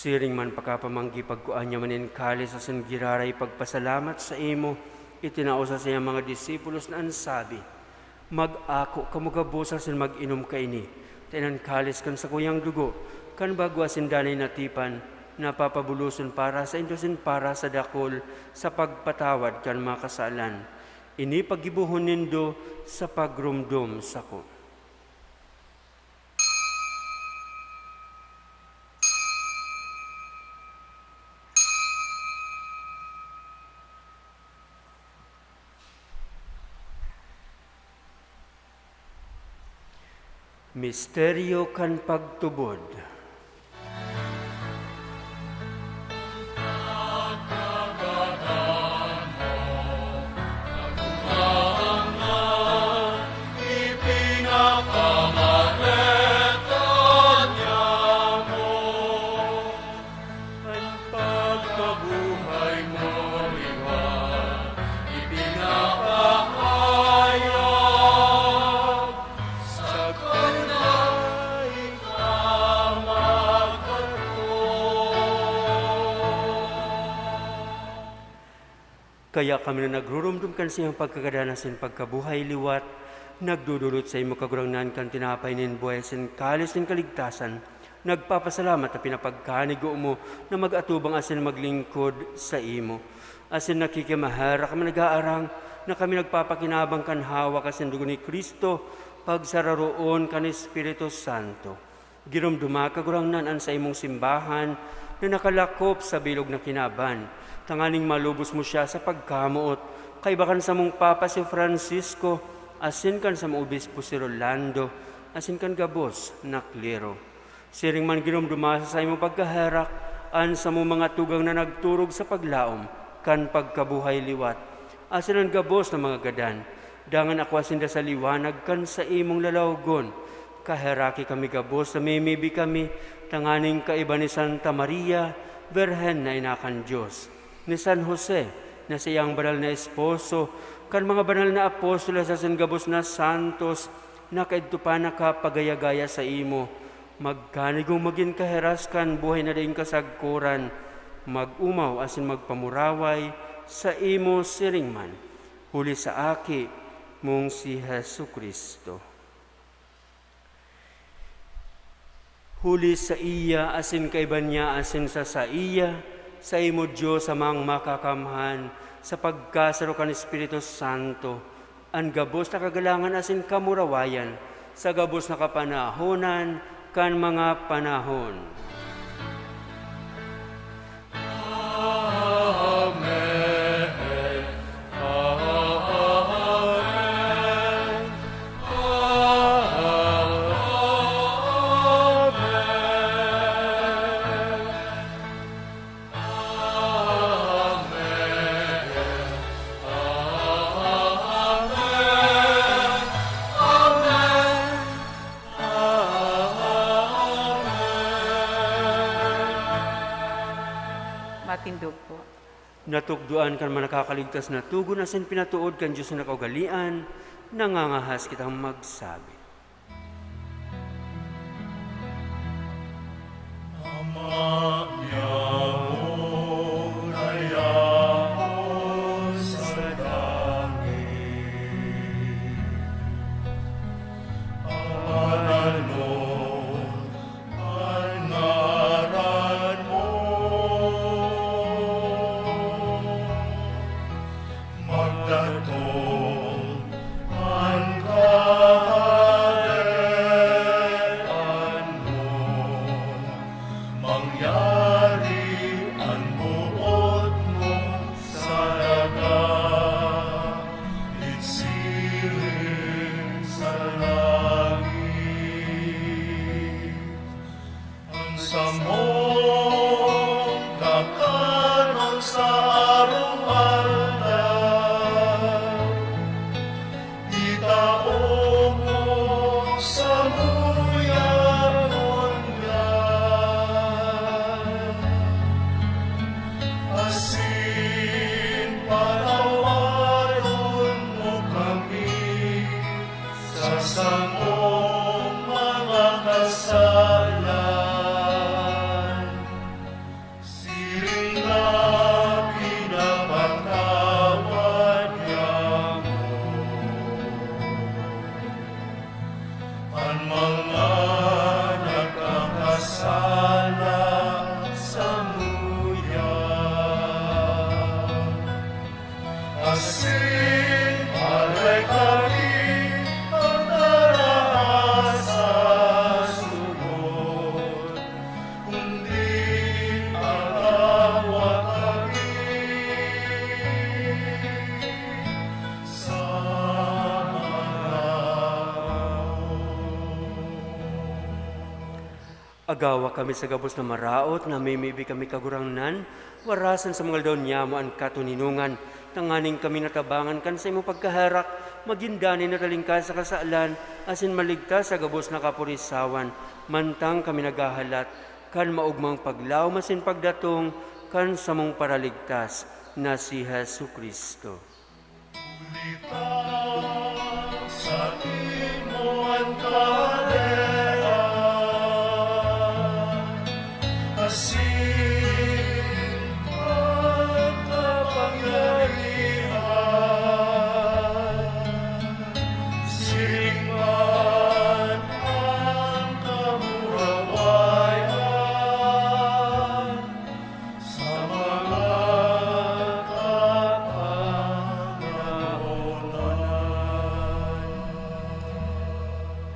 Siring man pakapamanggi, pagkua niya man nin kalis asin giraray pagpasalamat saimo, itinao sa saiyang mga disipulos na an sabi, "Mag-ako kamo gabos asin mag-inom kaini, ta inan kalis kan sakuyang dugo, kan bago asin danay na tipan, na papabuloson para saindo asin para sa dakul sa pagpatawad kan mga kasalan. Ini paggibohon nindo sa pagromdom sako." Misteryo kan pagtubod. An pagkabuhay mo liwat, ipinapaha- Kaya kami na nagrurumdom kan saimong pagkagadan asin pagkabuhay liwat, nagdodolot saimo, Kagurangnan, kan tinapay nin buhay asin kalis nin kaligtasan, nagpapasalamat ta pinapagkanigo mo na mag-atubang asin maglingkod saimo. Asin nakikimaherak kami, nag-aarang na kami nagpapakinabang kan hawak asin dugo ni Cristo, pagsararoon kan Espiritu Santo. Giromdoma, Kagurangnan, an saimong simbahan na nakalakop sa bilog na kinaban, tanganing malubos mo siya sa pagkamoot, kaiba kan samong Papa si Francisco, asin kan samong Obispo si Rolando, asin kan gabos na klero. Siring man, giromdoma sa saimong pagkaherak an samong mga tugang na nagturog sa paglaom kan pagkabuhay liwat, asin an gabos na mga gadan, dangan akua sinda sa liwanag kan saimong lalawgon. Kaheraki kami gabos, namimibi kami, tanganing kaiba ni Santa Maria, Birhen na ina kan Dios, ni San Jose, na saiyang banal na esposo, kan mga banal na apostoles asin gabos na santos na kaidto pa nakapagaya-gaya saimo, magkanigong magin kaheras kan buhay na daing kasagkoran, mag-omaw asin magpamuraway saimo siring man, huli sa Aki mong si Jesu-Cristo. Huli saiya, asin kaiba niya, asin sa saiya, saimo, Dios Amang Makakamhan, sa pagkasaro kan Espiritu Santo, an gabos na kagalangan asin kamurawayan sa gabos na kapanahonan kan mga panahon. Amen. Amen. Amen. Amen. Amen. Matindog po. Natukdoan kan mga nakakaligtas na togon asin pinatood kan Dios na nakaugalian, nangangahas kitang magsabi. Ama niamo na yaon sa langit, banalon an ngaran mo. Magdatong an Kahadean mo, mangyari an boot mo sa daga, igsiring sa langit. An samong kakanon sa arog-aldaw, itao mo samuya ngunyan, asin patawadon mo kami sa samong mga kasalan, siring na pinapatawad niamo an mga nagkakasala samuya. Asin alay kami pagdaraha sa sugot, kundi agawa kami sa maraot. Agawa kami sa gabos na maraot, namimibi kami, Kagurangnan, warasan sa mga aldaw niyamo an katoninongan, tanganing kami natabangan kan saimong pagkaherak, magin danay na talingkahan sa kasalan, asin maligtas sa gabos na kapurisawan, mantang kami naghahalat kan maogmang paglaom asin pagdatong kan samong Paraligtas na si Jesu-Cristo. Huli ta saimo an kahadean, asin an kapangyarihan,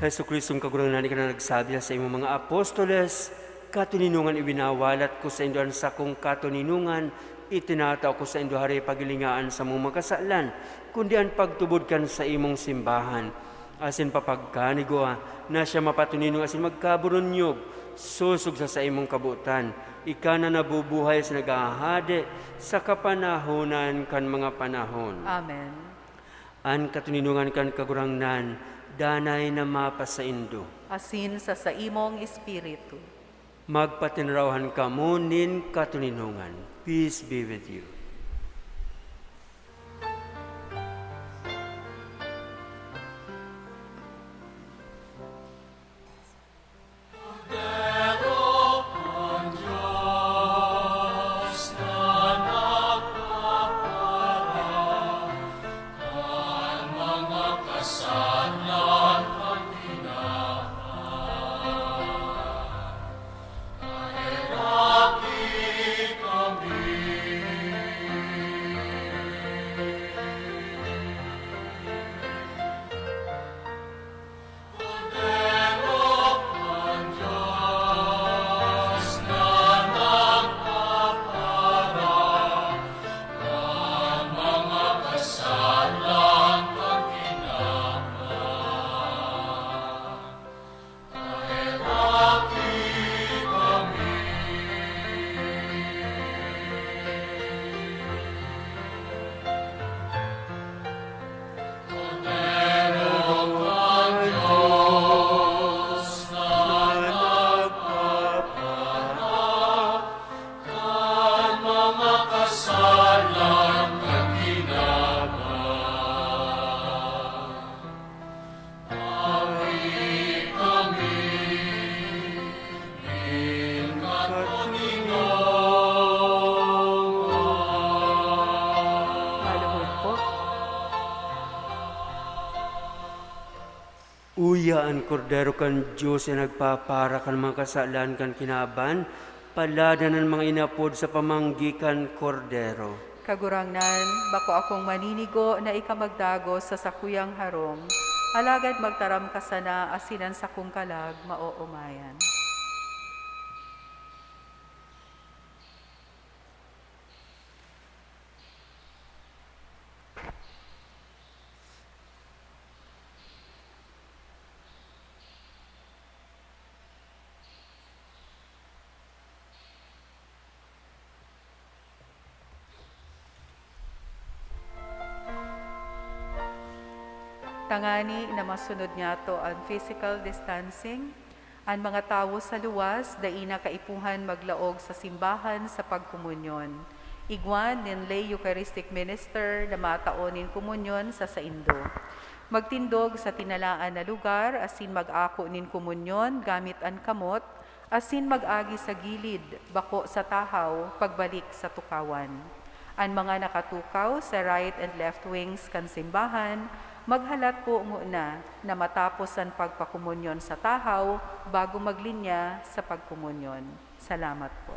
Jesu-Cristong Kagurangnan, ika na nagsabi sa imong mga apostoles, "Katoninongan iwinawalat ko saindo an sakong katoninongan, itinatao ko saindo hari pagilingaan sa mga makasalan, kundi an pagtubod kan sa imong simbahan." Asin papagkanigwa na siya mapatoninong asin magkaburunyog, sosog sa saimong kabotan. Ika na nabubuhay sa naghahade sa kapanahonan kan mga panahon. Amen. An katoninongan kan Kagurangnan, danay na mapasaindo. Asin sa saimong espiritu. Magpatinrawan kamo nin katoninongan. Peace be with you. Uya an Kordero kan Dios na nagpapara kan mga kasalan kan kinaban. Paladan an mga inapod sa pamanggi kan Kordero. Kagurangnan, bako akong maninigo na ika magdagos sa sakuyang harong, alagad magtaram ka sana asin an sakong kalag maoomayan. Tangani na masunod niyato an physical distancing, an mga tawo sa luwas dai na kaipuhan maglaog sa simbahan sa pagkomunyon. Igwa nin lay Eucharistic Minister na matao nin komunyon sa saindo. Magtindog sa tinalaan na lugar asin mag-ako nin komunyon gamit an kamot, asin mag-agi sa gilid, bako sa tahaw, pagbalik sa tukawan. An mga nakatukaw sa right and left wings kan simbahan, maghalat po ngona na matapos an pagpakomunyon sa tahaw bago maglinya sa pagkomunyon. Salamat po.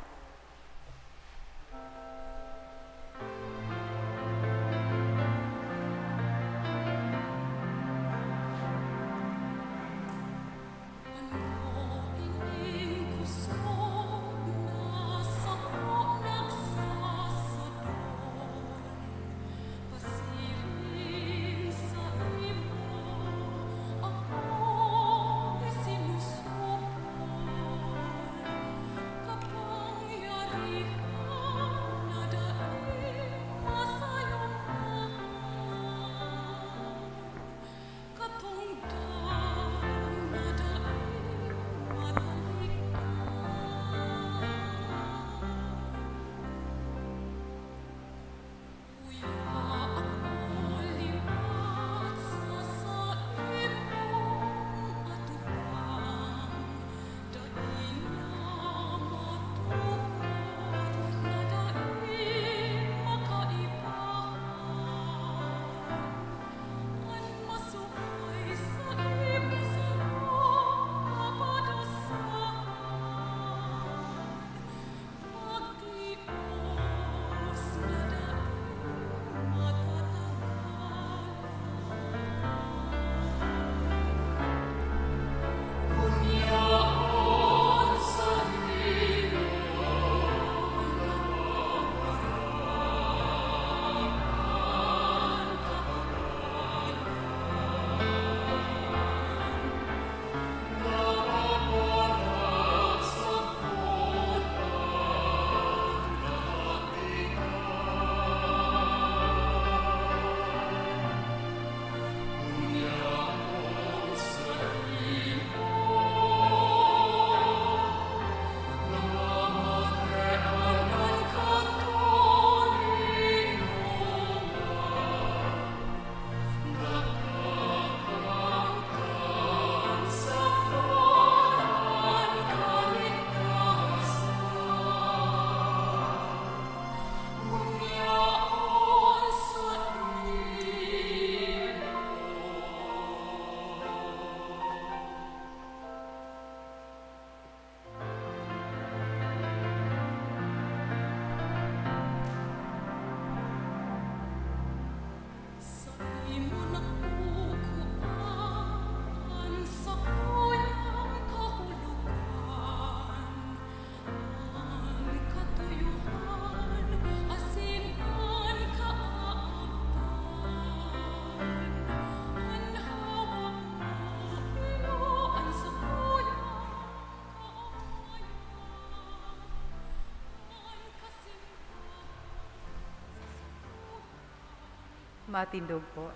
Matindog po.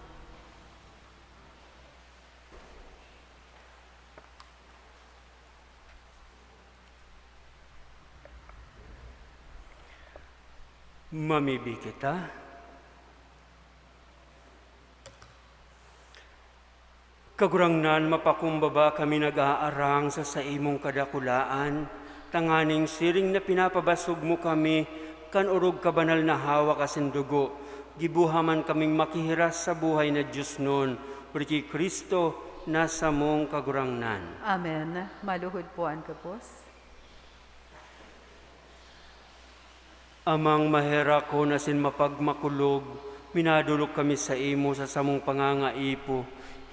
Mamibi kita. Kagurangnan, mapakumbaba kami nag-aarang sa saimong kadakulaan, tanganing siring na pinapabasog mo kami kan orog kabanal na hawak asin dugo, giboha man kaming makihiras sa buhay na diosnon, huli ki Cristo na samong Kagurangnan. Amen. Maluhod po an gabos. Amang maherakon asin mapagmakulog, minadolok kami saimo sa samong pangangaipo.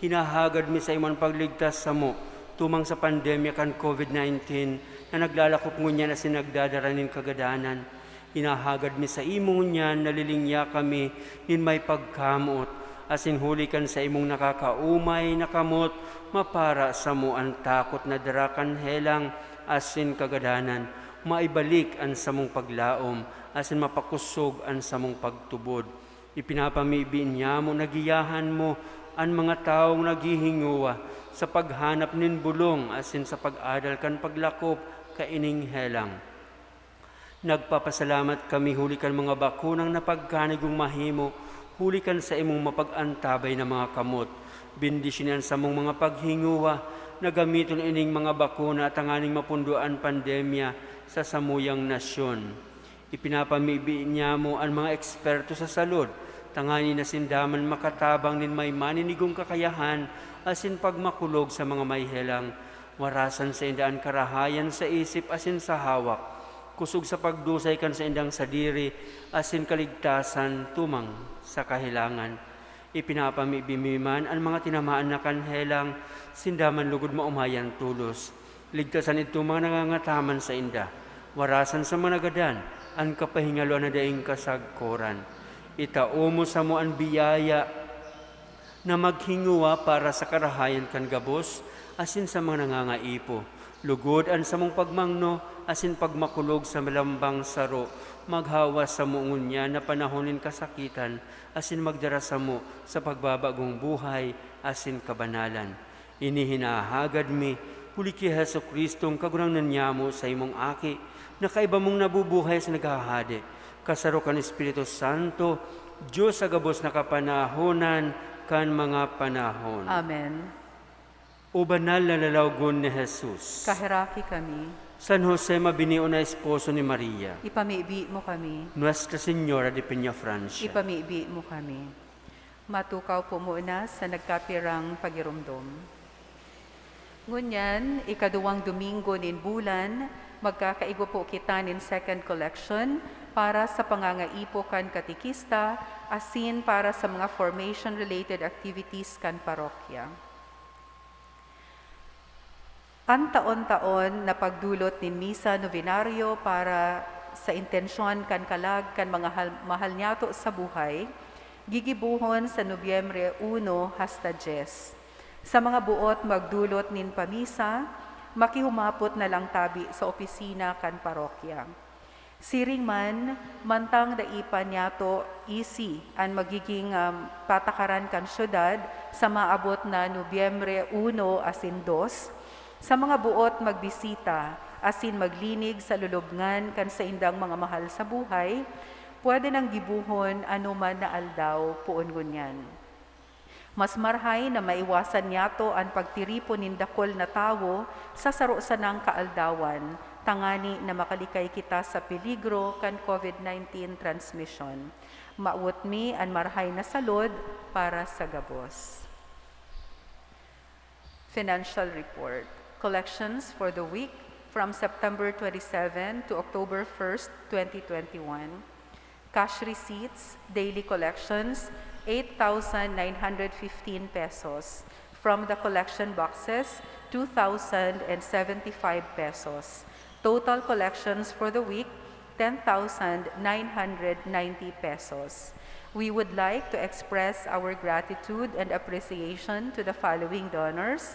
Hinahagad mi saimo an pagligtas samo tumang sa pandemya kan covid nineteen na naglalakop ngunyan asin nagdadara nin kagadanan. Hinahagad mi saimo ngunyan na lilingya kami nin may pagkamoot, asin huli kan saimong nakakaomay na kamot, mapara samo an takot na dara kan helang asin kagadanan. Maibalik an samong paglaom asin mapakosog an samong pagtubod. Ipinapamibi niamo na giyahan mo an mga tawong naghihingowa sa paghanap nin bolong asin sa pag-adal kan paglakop kaining helang. Nagpapasalamat kami huli kan mga bakunang napagkanigong mahimo huli kan saimong mapag-antabay na mga kamot. Bendisyoni an samong mga paghingowa na gamiton ining mga bakuna tanganing mapundo an pandemya sa samuyang nasyon. Ipinapamibi niamo an mga eksperto sa salud, tanganing sinda man makatabang nin may maninigong kakayahan asin pagmakulog sa mga may helang. Warasan sainda an karahayan sa isip asin sa hawak, kosog sa pagdusay kan saindang sadiri asin kaligtasan tumang sa kahelangan. Ipinapamibi mi man an mga tinamaan na kan helang, sinda man lugod maomay an tolos. Ligtasan idtong mga nangangataman sainda. Warasan sa mga nagadan an kapahingaloan na daing kasagkoran. Itao mo samo an biyaya na maghingowa para sa karahayan kan gabos asin sa mga nangangaipo. Lugod an samong pagmangno asin pagmakulog sa malambang saro, maghawa samo ngunyan na panahon nin kasakitan asin magdara samo sa pagbabagong buhay asin kabanalan. Ini hinahagad mi huli ki Jesu-Cristong Kagurangnan niamo, saimong Aki, na kaiba mong nabubuhay asin naghahade, kasaro kan Espiritu Santo, Dios sa gabos na kapanahonan kan mga panahon. Amen. O banal na lalawogon ni Jesus. Kaheraki kami. San Jose, mabinio na esposo ni Maria. Ipamibi mo kami. Nuestra Señora de Peñafrancia. Ipamibi mo kami. Matukaw po muna sa nagkapirang pagiromdom. Ngunyan, ikaduwang Domingo nin bulan, magkakaigwa po kita nin second collection para sa pangangaipo kan katekista asin para sa mga formation-related activities kan parokya. An taon-taon na pagdulot nin misa novenario para sa intensyon kan kalag kan mga hal-, mahal niyato sa buhay, gigibohon sa Nobyembre uno hasta dyes. Sa mga buot magdulot nin pamisa, makihumapot na lang tabi sa opisina kan parokya. Siring man, mantang dai pa niyato easy an magiging, um, patakaran kan syudad sa maabot na Nobyembre uno asin dos, sa mga buot magbisita asin maglinig sa lulubngan kan saindang mga mahal sa buhay, pwede nang gibohon anoman na aldaw poon ngunyan. Mas marahay na maiwasan niyato an pagtiripon nin dakul na tawo sa saro sanang kaaldawan, tangani na makalikay kita sa peligro kan covid nineteen transmission. Mawot mi an marahay na salud para sa gabos. Financial Report. Collections for the week from September twenty-seven to October first, twenty twenty-one. Cash receipts, daily collections, eight thousand nine hundred fifteen pesos. From the collection boxes, two thousand and seventy-five pesos. Total collections for the week, ten thousand nine hundred ninety pesos. We would like to express our gratitude and appreciation to the following donors: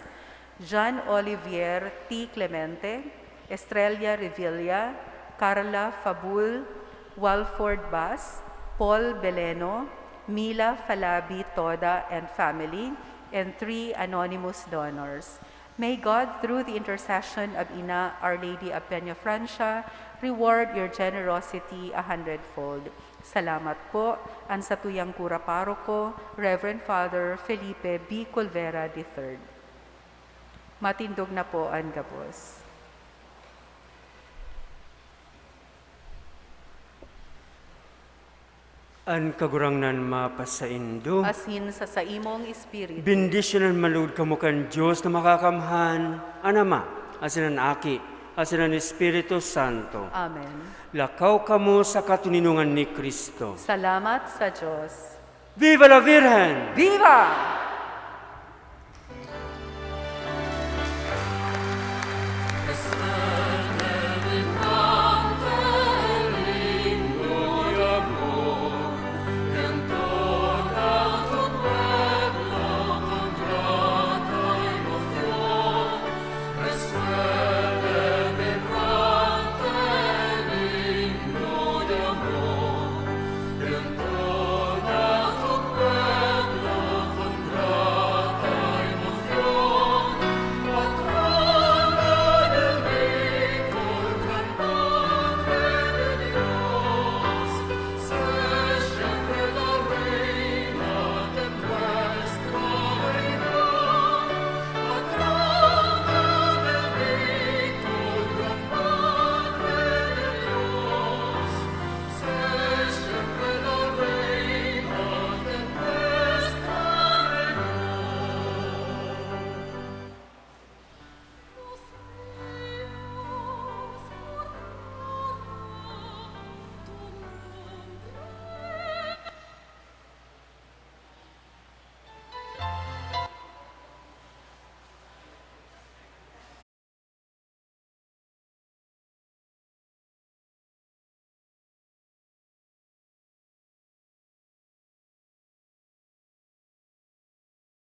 John Olivier T. Clemente, Estrella Revilla, Carla Fabul, Walford Bas, Paul Beleno, Mila Falabi Toda and family, and three anonymous donors. May God, through the intercession of Ina Our Lady of Peña Francia, reward your generosity a hundredfold. Salamat po, an satuyang kura paroko, Reverend Father Felipe B. Colvera the third. Matindog na po an gabos. An Kagurangnan mapasaindo. Asin sa saimong espiritu. Bendisyonan man logod kamo kan Dios na Makakamhan, an Ama, asin an Aki, asin an Espiritu Santo. Amen. Lakaw kamo sa katoninongan ni Cristo. Salamat sa Dios. Viva la Virgen! Viva!